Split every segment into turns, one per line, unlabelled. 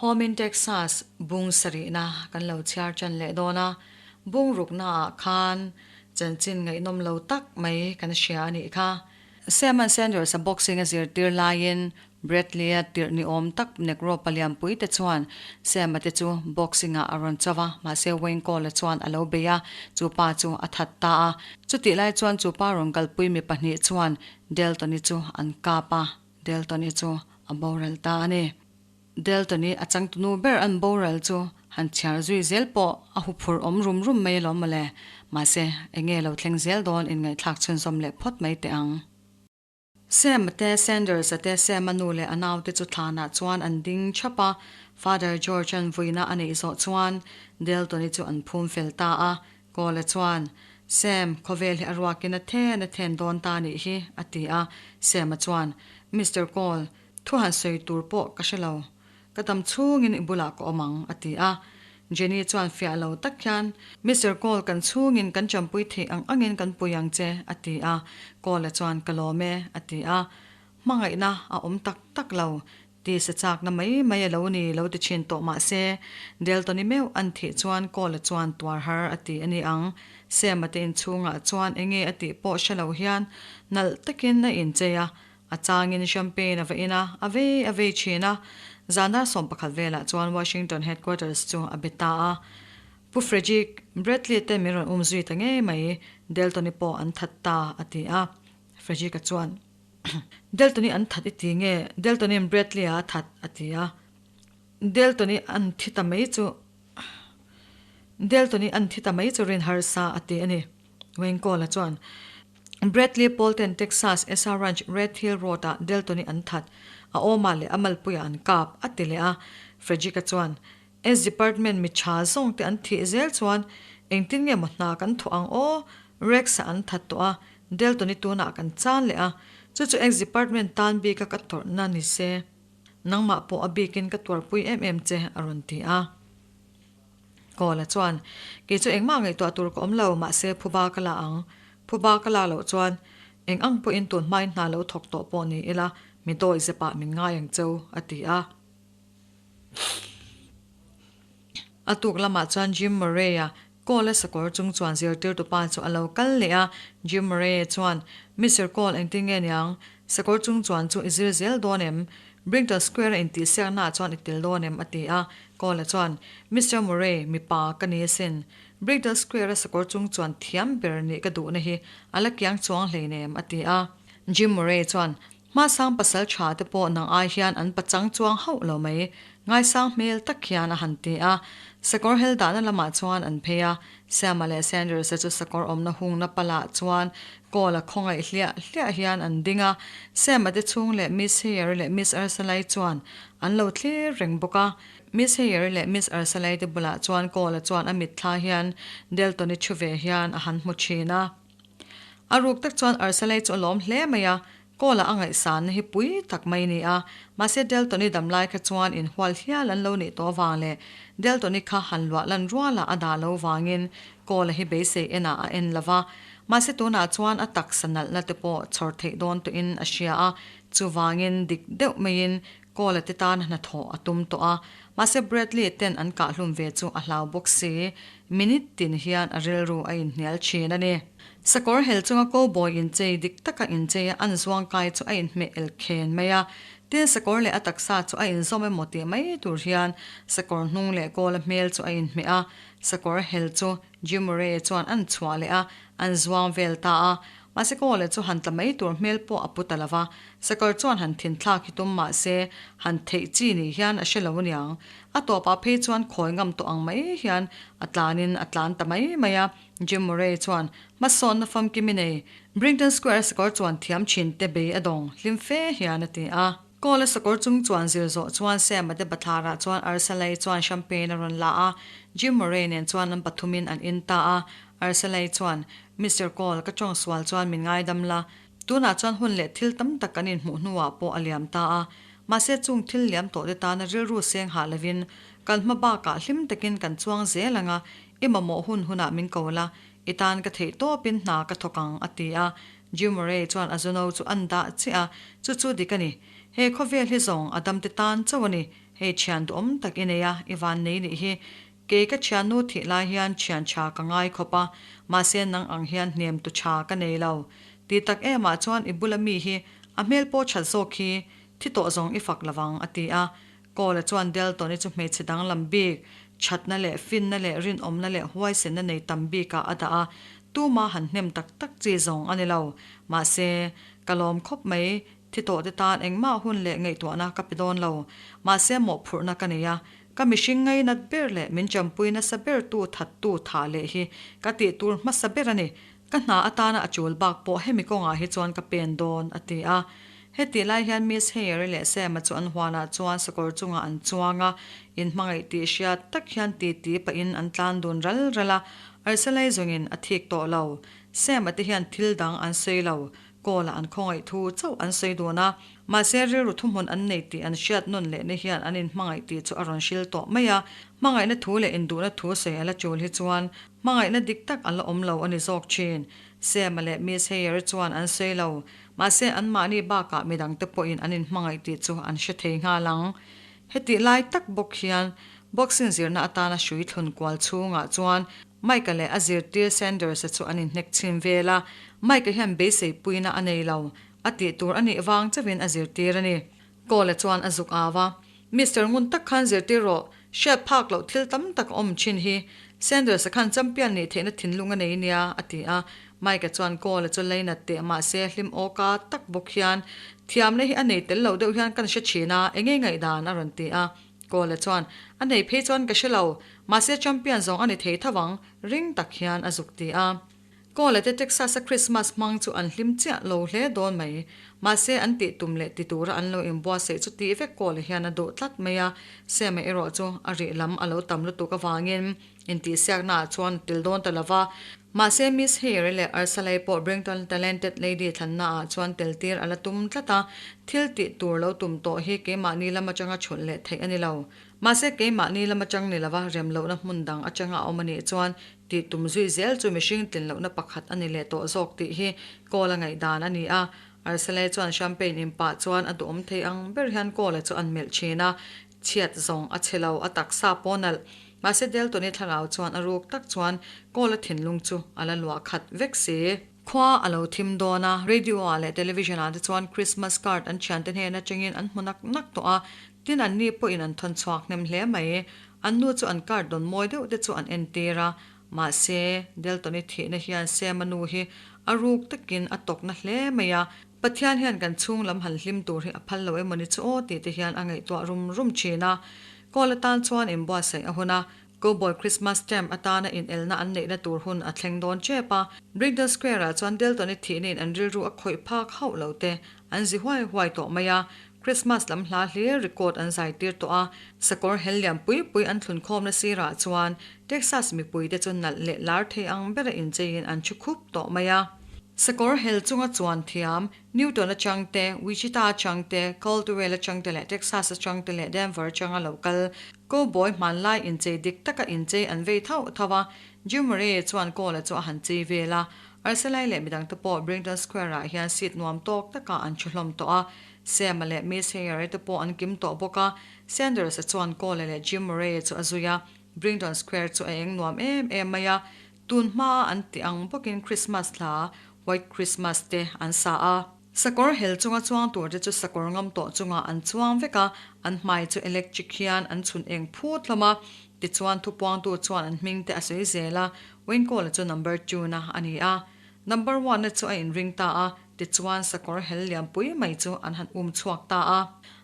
Home in Texas bung sarihna kan lo chhiar ṭan leh dawn a, bung ruknaah khan chanchin ngaihnawm lo tak mai kan hria a nih kha. Sam-a'n Sanders-a boxing a zirtir laiin Bradley-a tirh ni awm tak Negro palianpui te chuan Sam-a te chu boxing-ah a rawn cho va, mahse Wayne Cole-a chuan a lo bei a, chu pa chu a that ta a. Chutih lai chuan chu pa rawn kalpui mi pahnih chuan Delton-i chu an kap a, Delton-i chu a boral ta a ni. Delton-i a changtunu ber an boral chu han chhiar zui zel pawh a huphurh awm rum rum mai alawm mawle. Mahse, enge lo thleng zel dawn inngaihthlak chhunzawm leh phawt mai teh ang. Sam-a te, Sanders-a te, Sam-a nu leh a naute chu thlanah chuan an ding chhap a, Father George-a'n vuina a neih zawh chuan Delton-i chu an phum fel ta a. Cole-a chuan, Sam, khawvel hi a ruakin a then a then dawn ta nih hi, a ti a. Sam-a chuan, Mister Cole, thu han sawi tur pawh ka hre lo. Ka dam chhungin i bulah ka awm ang, a ti a. Jenny chuan fiah lo tak hian, Mister Cole kan chhungin kan champui theih ang angin kan pui ang che, a ti a. Cole-a chuan, Ka lawm e, a ti a. Hmangaihna a awm tak tak lo, ti sa chakna mai mai a lo ni lo ti thin tawh mah se, Deltoni meuh an thih chuan Cole-a chuan tuar har a ti a ni ang. Sam-a te inchhungah chuan enge a tih pawh hre lo hian nalh takin a inchei a, A changin champagne a va in a, a vei a vei thin a. Zan 11 velah chuan Washington headquarters chu a be ta a. Pu Frederick, Bradley te min rawn um zui ta ngei mai, Deltoni pawh an that ta, a ti a. Frederick-a chuan, Deltoni an that i ti nge? Deltoni'n Bradley-a a that, a ti a. Deltoni an thi ta mai chu Deltoni an thi ta mai chu rin harsa, a ti a ni. Wayne Cole-a chuan, Bradley Pawl ten Texas Esa Ranch Red Hill Road-ah Delton-i an that, a awmah leh a malpuiah an kap, a ti leh a. Frederick-a chuan, S Department mi tha zawng te an thih zel chuan engtin nge maw hna kan thawh ang aw? Rex-a an that tawh a, Delton-i tunah kan chan leh a, chu chu X Department tan bika ka tawrhna ni se, nangmah pawh a bikin ka tuarpui em em che, a rawn ti a. Kawla chuan, Kei chu engmah ngaihtuah tur ka awm lo, mahse phuba ka la ang. Phuba ka la loh chuan eng ang pawhin tun hmain hna lo thawk tawh pawh ni ila, mi dawi zepah min ngai ang cheu, a ti a. A tuk lamah chuan Jim Murray-a Cole-a sakawr chung chuan zirtirtu pa chu a lo kal leh a. Jim Murray-a chuan, Mister Cole, engtin nge niang? Sakawr chung chuan chu i zir zel dawn em? Brington Square-a intihsiaknaah chuan i tel dawn em? a ti a. Cole-a chuan, Mister Murray, mipa ka ni asin. Brington Square-a sakawr chung chuan thiam ber nih ka duhna hi a la kiang chuang hleinem, a ti a. Jim Murray chuan, Hmasang pasal tha te pawh nang ai hian an pachang chuang hauh lo mai, ngaisang hmel tak hian a han ti a. Sakawr hel dahna lamah chuan an phei a, Sam-a leh Sanders-a chu sakawr awmna hungna palah chuan Cole-a khawngaih hliah hliah hian an ding a. Sam-a te chhung leh Miss Heyer-i leh Miss Ursula-i chuan an lo thlir reng bawk a. Miss Heyer-i leh Miss Ursula-i te bulah chuan Cole-a chuan a mitthla hian Delton-i thu ve hian a han hmu thin a. A ruk tak chuan Ursula-i chu a lawm hle mai a, Cole-a a ngaihsanna hi pui tak mai a ni a, mahse Delton-i damlai kha chuan inhual hial an lo nih tawh avang leh Delton-i kha han luah lan rualah a dah lo vangin Cole-a hi beisei enah a en lo va. Mahse tunah chuan a taksa nalhna te pawh chhawr theih dawn tawhin a hria a, chuvangin dik deuh maiin Cole-a te tan hnathawh a tum tawh a, mahse Bradley ten an kahhlum ve chu a hlau bawk si. Minute tin hian a rilru a inhnial thin a ni. Sakawr hel chunga cowboy inchei dik taka inchei a an zuang kai chu a inhmeh el khen mai a. Tin, sakawr leh a taksa chu a inzawm emaw tih mai tur hian sakawr hnung leh kawla hmel chu a inhmeh a. Sakawr hel chu Jim Murray chuan an chhuah leh a, an zuang vel ta a. Mahse kawla chu han tla mai tur hmel pawh a pu ta lo va. Sakawr chuan han thin thlak hi tum mah se han theih chi ni hian a hre lo aniang. A tawpah phei chuan khawi ngam tawh ang mai hian a tlanin a tlan ta mai mai a. Jim Murray chuan hmasawnna famkim i nei. Brington Square sakawr chuan thiam thin te bei a dawng hlim fe hian a ti a. Cole-a sakawr chung chuan zir zawh chuan Sam-a te bathlarah chuan Arsalai chuan champagne a rawn la a, Jim Murray nen chuan an pathumin an in ta a. Arsalai chuan, Mister Cole, ka tawng sual chuan min ngaidam la. Tunah chuan hun leh thil tam tak kan inhmuh hnuah pawh a liam ta a. Mahse chung thil liam tawh te tana rilru seng hah lovin kan hma bakah hlim takin kan chuang zel ang a, I mamawh hun hunah min ko la, i tan ka theih tawpin hna ka thawk ang, a ti a. Jim Murray chuan a zuno chu an dah chiah a, chu chu dik a ni. He khawvel hi zawng a damte tan chauh a ni. Hei thian duhawm tak i nei a, i van nei nih hi. Kei ka thiannu thih lai hian thian tha ka ngai khawp a, mahse nang ang hian hnem tu tha ka nei lo. Ti tak em ah chuan i bula mi hi a hmel pawh that zawk hi thi tawh zawng i fak lovang a ti a. Kawla chuan Delton-i chu hmeichhe danglam bik, thatna leh finna leh rinawmna leh huaisenna nei tam bikah a dah a, tuma han hnem tak tak chi zawng a ni lo. Mahse, ka lawm khawp mai, thi tawhte tan engmah hun leh ngaihtuahna ka pe dawn lo. Mahse, mawhphurhna ka nei a, ka mihring ngainat ber leh min champui nasa bertu thattu thah leh hi ka tih tur hmasa ber a ni. Ka hna atana a chul bak pawh hemi kawngah hi chuan ka pen dawn, a ti a. Hetih lai hian Miss Heyer-i leh Sam-a chu an huanah chuan sakawr chungah an chuang a, inhmangaih tih hriat tak hian titi pahin an tlan dun ral ral a, Arsalai zawngin a thik tawh lo. Sam-a te hian thil dang an sawi lo, Kawl-ah an khawngaih thu chauh an sawi dun a, mahse rilru thuhmun an nei tih an hriat nawn lehna hian an inhmangaih tih chu a rawn hril tawh mai a, hmangaihna thu leh induhna thu sawi a la chul hi chuan Hmangaihna dik tak a la awm lo a ni zawk thin. Sam-a leh Miss Heyer chuan an sawi lo. Mahse, anmahni bakah midangte pawhin an inhmangaih tih chu an hre thei nghal ang. Hetih lai tak bawk hian boxing zirna atana hrui thlun kual chhungah chuan Mike-a leh a zirtir Sanders-a chu an inhnek chhin vel a. Mike-a hian beiseipuina a nei lo. A tih tur a nih vang chauhin a zirtir a ni. Cole-a chuan a zuk au a. Mister ngun tak khan zirtir rawh, hriat phak loh thil tam tak a awm thin hi. Sanders-a khan champion nih theihna thinlung a nei nia, a ti a. Mike-a chuan Cole-a chu leinat teh mahse hlim awka tak bawk hian, Thiamna hi a nei tel lo deuh hian kan hre thin a, enge ngaihdan? a rawn ti a. Cole-a chuan, A nei phei chuan ka hre lo, mahse champion zawng a ni thei tho ang, ring tak hian a zuk ti a. Kawl te Texas a Christmas hmang chu an hlim chiah lo hle dawn mai. Mahse an tih tum leh ti tura an lo inbuatsaih chu tih vek Kawl hian a duh tlat mai a, Sam-a erawh chu a rih lam a lo tam lutuk avangin intihsiakna ah chuan a tel dawn ta lova. Mahse Miss Hare leh Arsalei pawh Brington Talented Lady thlanna ah chuan tel tir a la tum tlat a, thil tih tur lo tum tawh hi keimahni lam atanga chhulh leh theih a ni lo. Mahse keimahni lam atang ni lova rem lohna hmun dang atanga a awm a nih chuan Tih tum zui zel chu mihring tlin lohna pakhat a ni leh tawh zawk tih hi Kawl-a ngaihdan a ni a. Arsalai chuan champagne in pah chuan a duhawm thei ang ber hian Kawl-a chu an melh thin a, chhiat zawng a chhe lo, a taksa pawh nalh. Mahse Deltoni thlarau chuan a ruk tak chuan Kawl-a thinlung chu a la luah khat vek si. Khua a lo thim dawn a, radio-ah leh television-ah te chuan Christmas card an thiante hnen atangin an hmu nak nak tawh a, tin an ni pawhin an thawn chhuak hnem hle mai. An nu chu an card dawn mawi deuh te chu an entir a, mahse Deltoni thihna hian Sam-a nu hi a ruk takin a tawkna hle mai a, Pathian hian kan chhung lam han hlim tur hi a phal lo emawni chu aw tih te hian a ngaihtuah rum rum thin a. Kawl atan chuan inbuatsaih a hun a, Cowboy Christmas Stamp atana inelna an neihna tur hun a thleng dawn tep a, Brickdale Square-ah chuan Delton-i thihna in an rilru a khawih phak hauh lo te an zi huai huai tawh mai a, Christmas lam hla hlir record an zai tir tawh a, sakawr hel lian pui pui an thlun khawmna sirah chuan Texas mipui te chu nalh leh lar thei ang bera incheiin an thu khup tawh mai a. Sakawr hel chunga chuan thiam Newton atang te, Wichita atang te, Caldwell atang te leh Texas atang te leh Denver atanga lo kal cowboy hmanlai inchei dik taka inchei an vei thauh thauh a. Jim Murray chuan Cole-a chu a han chei vel a. Arsalai leh midangte pawh Brington Square-ah hian seat nuam tawk takah an thu hlawm tawh a. Sam-a leh Miss Heyer-i te pawh an kim tawh bawk a. Sanders-a chuan Cole-a leh Jim Murray-a chu a zui a. Brington Square chu a eng nuam em em mai a. Tun hmaa an tih ang bawkin Christmas hla, White Christmas, te an sa a. Sakawr hel chunga chuang tur te chu sakawr ngam tawh chungah an chuang vek a, an hmai chu electric hian an chhun eng phut hlawm a. Tichuan thupuangtu chuan an hming te a sawi zel a, Wayne Cole-a chu number two na a ni a. Number one na chu a inring ta a, tichuan sakawr hel lianpui mai chu an han um chhuak ta a.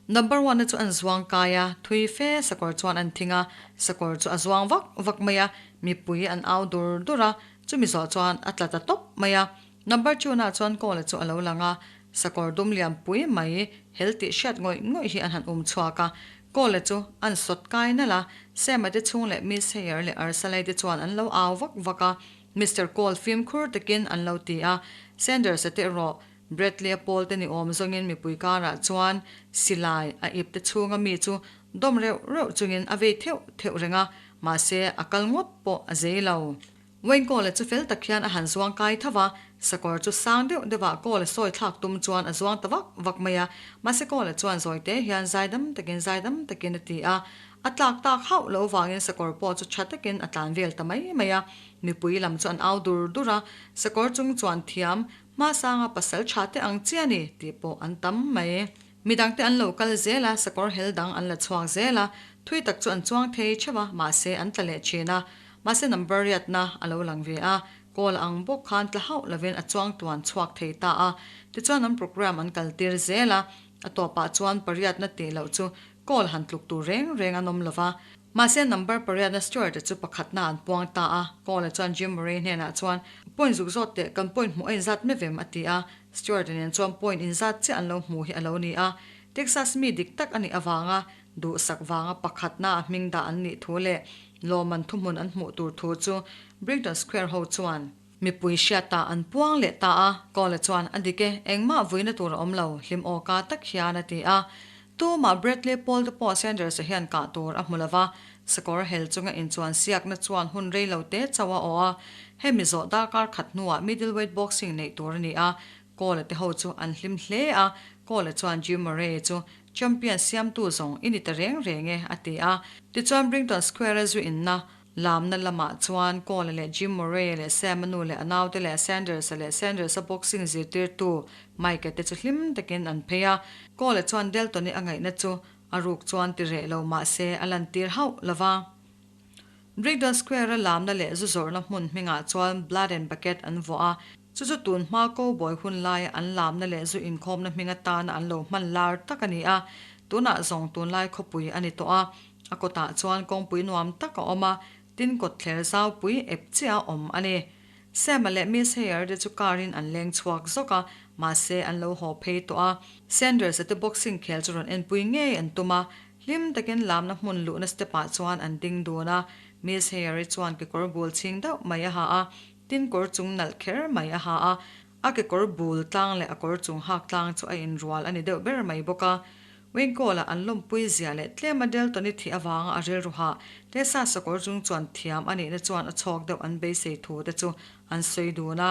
Number one na chu an zuang kai a, thui fe sakawr chuan an thing a, sakawr chu a zuang vak vak mai a, mipui an au dur dur a, chumi zawh chuan a tla ta tawp mai a. Number two na chuan Kawla chu a lo lang a, sakawr dum lian pui mai hel tih hriat ngawih ngawih hi an han um chhuak a, Kawla chu an sawt kai nalh a, Sam-a te chhung leh Miss Heyer leh Arsalai te chuan an lo au vak vak a, Mister Cole fimkhur takin an lo ti a, Sanders-a te erawh Bradley-a pawl te ni awm zawngin mipui karah chuan silai a ip te chhunga mi chu dawm reuh reuh chungin a vei theuh theuh reng a, mahse a kal ngawt pawh a zei lo. Wayne Cole-a chu fel tak hian a han zuang kai tho va, sakawr chu sang deuh deuhah Cole-a sawi thlak tum chuan a zuang ta vak vak mai a. Mahse Cole-a chuan zawi te hian zaidam takin zaidam takin a ti a. A tlak tak hauh loh vangin sakawr pawh chu tha takin a tlan vel ta mai mai a. Mipui lam chu an au dur dur a, sakawr chung chuan thiam hmasanga pasal tha te ang chi a ni tih pawh an tam mai. Midangte an lo kal zel a, sakawr hel dang an la chhuak zel a, thui tak chu an chuang thei theuh a, mahse an tla leh thin a. Mahse number riatna a lo lang ve a, call ang bawk khan tla hauh lovin a chuang tuan chhuak thei ta a. Tichuan an program an kal tir zel a, a tawpah chuan pariatna tih loh chu call han tluk tur reng reng an awm lova. Mahse number pariatna Stuart-a chu pakhatna an puang ta a, Cole-a chuan Jim Murray hnenah chuan, Point zuk zawt teh, kan point hmuh a inzat meuh em? a ti a. Stuart-a nen chuan point inzat chiah an lo hmu hi a lo ni a. Texas mi dik tak a nih avanga duhsak vanga pakhatna a hming dah an nih thu leh lawmman thuhmun an hmuh tur thu chu Brington Square ho chuan mipui hriatah an puang leh ta a. Cole-a chuan, A dik e, engmah vuina tur a awm lo, hlim awka tak hian a ti a. Tumah Bradley Paul te pawh Sanders-a hian kah tur a hmu lo va, sakawr hel chunga inchuan siakna chuan hun rei lo te chauh a awh a. Hemi zawh darkar khat hnuah middleweight boxing neih tur a ni a, Cole-a te ho chu an hlim hle a, Cole-a chuan Jim Murray chu champion siamtu zawng i ni ta reng reng e, a ti a. Tichuan Brington Square-a zu inna Lamna lamah chuan Cole leh Jim Murray leh Sam-a nu leh a naute leh Sanders-a leh Sanders-a boxing zirtirtu Mike-a te chu hlim takin an phei a. Cole chuan Delton-i a ngaihna chu a ruk chuan ti reh lo mah se a lantir hauh lo va. Brigdon Square-a lamna leh zu zawrhna hmun hmingah chuan Blood and Bucket an vuah a, chu chu tun hma cowboy hun laia an lamna leh zu inkhawmna hming atana an lo hman lar tak a ni a, tunah zawng tunlai khawpui a ni tawh a. A kawtah chuan kawngpui nuam tak a awm a, tin kawtthler zaupui ep chiah a awm a ni. Sam-a leh Miss Heyer te chu car-in an leng chhuak zawk a, mahse an lo haw phei tawh a. Sanders-a te boxing khel chu rawn enpui ngei an tum a, hlim takin lamna hmun luhna step-ah chuan an ding dun a. Miss Heyer-i chuan kekawr bul chhing deuh mai a ha a, tin kawr chung nalh kher mai a ha a. A kekawr bul tlang leh a kawr chung hak tlang chu a inrual a ni deuh ber mai bawk a. Wingkawla an lawmpui zia leh tlema Deltoni thih avanga a rilru hah Tessa sakawr chung chuan thiam a nihna chuan a chhawk deuh an beisei thu te chu an sawi dun a.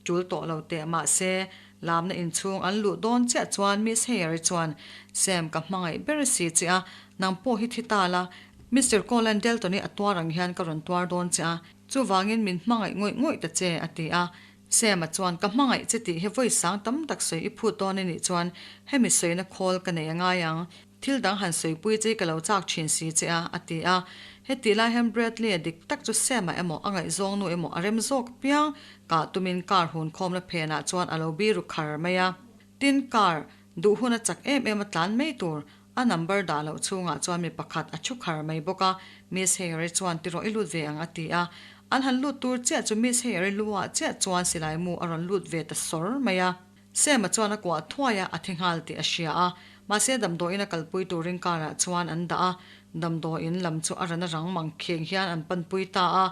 Tul tawh lo teh mahse, lamna inchhung an luh dawn chiah chuan Miss Heyer-i chuan, Sam ka hmangaih ber si che a, nang pawh hi thi ta la, Mister Cole-a'n Deltoni a tuar ang hian ka rawn tuar dawn che a, chuvangin min hmangaih ngawih ngawih ta che, a ti a. Sam-a chuan, Ka hmangaih che tih hi vawi sang tam tak sawi i phut dawn a nih chuan hemi sawina khawl ka nei a ngai ang. Thil dang han sawipui che i ka lo chak thin si che a, a ti a. Hetih lai hian Bradley-a dik tak chu Sam-a emaw a ngaihzawng nu emaw a rem zawk piang kah tumin car hun khawmna phenah chuan a lo biru khar mai a. Tin, car duh hun a chak em em a tlan mai tur a number dah loh chhungah chuan mi pakhat a thu khar mai bawk a, Miss Heyer-i chuan ti rawh i lut ve ang a ti a. An han lut tur chiah chu Miss Heyer-i luah chiah chuan silai mu a rawn lut ve ta sawr mai a. Sam-a chuan a kuah thuai a, a thi nghal tih a hria a. Mahse damdawiin a kalpui turin car-ah chuan an dah a, damdawiin lam chu a ran a rang mang kheng hian an panpui ta a.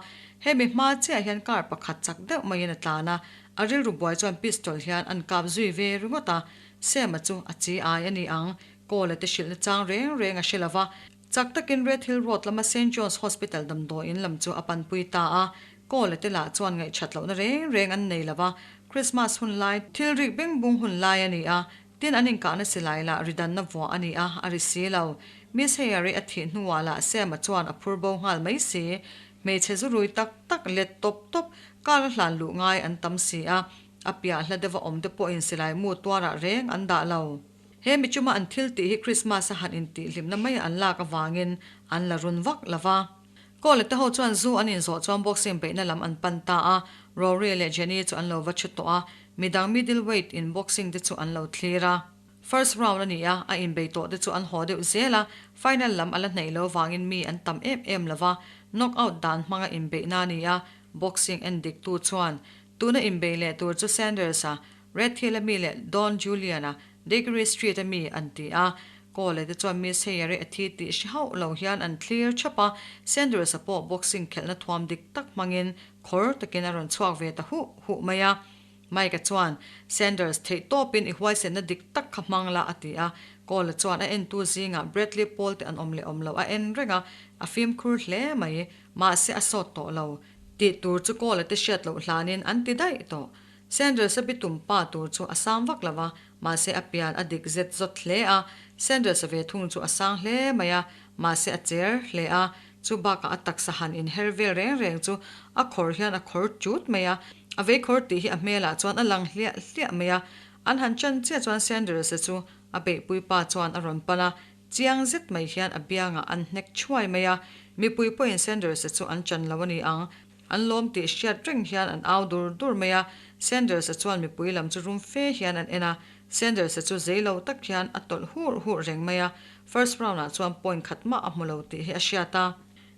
Hemi hma chiah hian car pakhat chak deuh maiin a tlan a, a rilru buai chuan pistol hian an kap zui ve ringawt a. Sam-a chu a chi ai a ni ang, Kawl-a te hrilhna chang reng reng a hre lo va, chak takin Red Hill Road lama Saint John's Hospital damdawiin lam chu a panpui ta a. Kawl-a te lah chuan ngaihṭhat lohna reng reng an nei lo va, Christmas hun lai, thil rik beng bung hun lai a ni a, tin an inkahna silai lah ri danna vuah a ni a, a ri si lo. Miss Heyer-i a thih hnuah lah Sam-a chuan a phur bo nghal mai si. Hmeichhe zu rui tak tak let tawp tawp, kar a hlan luh ngai an tam si a, a piah hla deuha awm te pawhin silai mu tuarah reng an dah lo. He michuma an thil tih hi Christmas a han intihhlimna mai an lak avangin an la run vak lo va. Cole te ho chuan zu an inzawh chuan boxing beihna lam an pan ta a, Rory leh Jenny chu an lo va thu tawh a, midang middle weight in boxing te chu an lo thlir a. First round a ni a, a inbei tawh te chu an haw deuh zel a, final lam a la hnaih lo vangin mi an tam em em lo va, knock out dan hmanga inbeihna a ni a, boxing en diktu chuan tuna inbei leh tur chu Sanders-a Red Hill a mi leh Don Julian-a Diggory Street a mi an ti a. Cole te chuan Miss Heyer-i a thi tih hre hauh lo hian an thlir thap a, Sanders-a pawh boxing khelhna thuam dik tak hmangin khawr takin a rawn chhuak ve ta huh huh mai a. Mike-a chuan, Sanders, theih tawpin i huaisenna dik tak kha hmang la, a ti a. Cole chuan a entu zingah Bradley Paul te an awm leh awm loh a en reng a, a fimkhur hle mai. Mahse a sawt tawh lo. Tih tur chu Kawla te hriat loh hlanin an ti daih tawh. Sanders-a bitum pa tur chu a sang vak lo va, mahse a pian a dik zet zawt hle a. Sanders-a ve thung chu a sang hle mai a, mahse a cher hle a. Chu bakah a taksa han inher vel reng reng chu a khawr hian a khawr chut mai a. A vei khawr tih hi a hmelah chuan a lang hliah hliah mai a. An han chan chiah chuan Sanders-a chu a beihpui pa chuan a rawn pan a, Chiang zet mai hian a biangah an hnek thuai mai a, mipui pawhin Sanders-a chu an chan lo a ni ang. An lawm tih hriat reng hian an au dur dur mai a, Sanders-a chuan mipui lam chu rum fe hian an en a, Sanders-a chu zei lo tak hian a tawlh hur hur reng mai a, first round-ah chuan point khat mah a hmu lo tih hi a hriat a.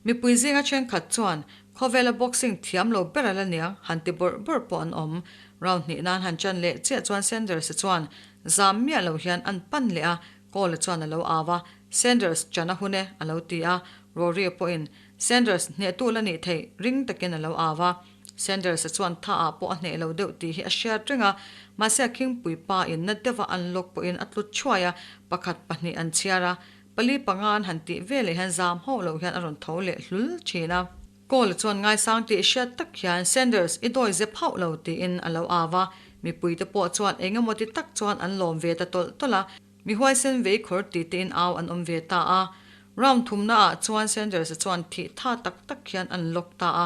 Mipui zinga thenkhat chuan khawvela boxing thiam lo ber a la niang han ti bawrh bawrh pawh an awm. Round hnih nan han chan leh chiah chuan Sanders-a chuan zam miah lo hian an pan leh a, Cole chuan a lo au a, Sanders chan a hun e, a lo ti a. Rory-a pawhin, Sanders, hnehtu la nih theih, ring takin a lo au a. Sanders-a chuan tha ah pawh a hneh lo deuh tih hi a hriat reng a, mahse a khingpui pa in na deuha an lawk pawhin a tlut thuai a, pakhat pahnih an chhiar a, pali panga an han tih veleh hian zam hauh loh hian a rawn tho leh hlul thin a. Cole chuan ngaisang tih hriat tak hian, Sanders, i dawi zep hauh lo, tiin a lo au a. Mipuite pawh chuan eng emaw ti tak chuan an lawm ve ta tawlh tawlh a. Mi huaisen vei khawr ti tein au an awm ve ta a. Round thumna ah chuan Sanders-a chuan thih tha tak tak hian an lock ta a.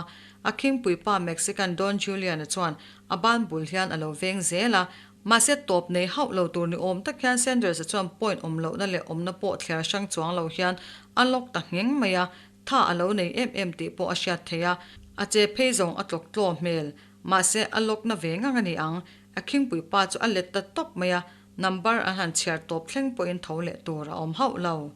A khingpui pa Mexican Don Julian-a chuan a ban bul hian a lo veng zel a. Mahse tawp nei hauh lo tur ni awm tak hian Sanders-a chuan point awm lohna leh awmna pawh thliar hrang chuang lo hian a lock ta ngheng mai a. Tha a lo nei em em tih pawh a hriat theih a. A che phei zawng a tlawk tlaw hmel. Mahse a lock na ve ngang a ni ang. A khingpui pa chu a let ta tawp mai a. Number an han chhiar tawp thleng pawhin tho leh tur a awm hauh lo.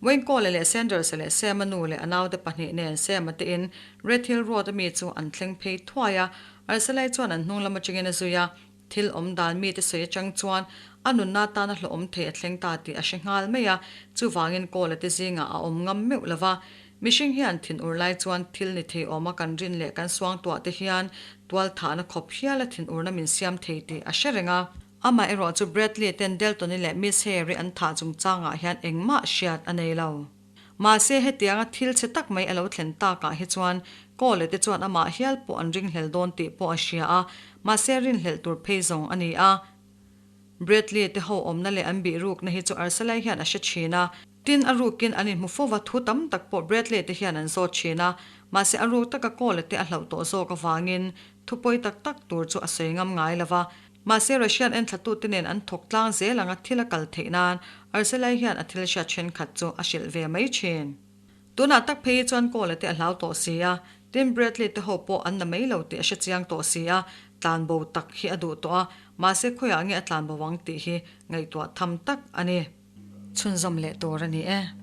Wayne Cole leh Sanders-a leh Sam-a nu leh a naute pahnih nen Sam-a te in Red Hill Road a mi chu an thleng phei thuai a, Arsalai chuan an hnung lam atangin a zui a. Thil awm dan mite sawi atang chuan a nunna tana hlawhawm thei a thleng ta tih a hre nghal mai a, chuvangin Cole-a te zingah a awm ngam meuh lo va. Mihring hian thinur lai chuan thil ni thei awma kan rin leh kan suangtuah te hian tualthahna khawp hiala thinurna min siam thei tih a hre reng a. Amah erawh chu Bradley ten Delton-i leh Miss Harry an thah chungchangah hian engmah hriat a nei lo. Mahse hetianga thil chhe tak mai a lo thlen takah hi chuan Cole te chuan amah hial pawh an ringhlel dawn tih pawh a hria a, mahse rinhlelh tur phei zawng a ni a. Bradley te ho awmna leh an bih rukna hi chu Arsalai hian a hre thin a. Tin, a rukin an inhmu fo va, thu tam tak pawh Bradley te hian an zawt thin a, mahse a ruk taka Cole te a hlauh tawh zawk avangin thupawi tak tak tur chu a sawi ngam ngai lo va. Mahse, Russian enthlatute nen an thawk tlang zel anga thil a kal theih nan Arselai hian a thil hriat thenkhat chu a hrilh ve mai thin. Tunah tak phei hi chuan Cole-a te a hlau tawh si a, tin Bradley te ho pawh an na mai lo tih a hre chiang tawh si a, tlanbo tak hi a duh tawh a, mahse khawiah nge a tlanbo ang tih hi ngaihtuah tham tak a ni. Chhunzawm leh tur a ni e.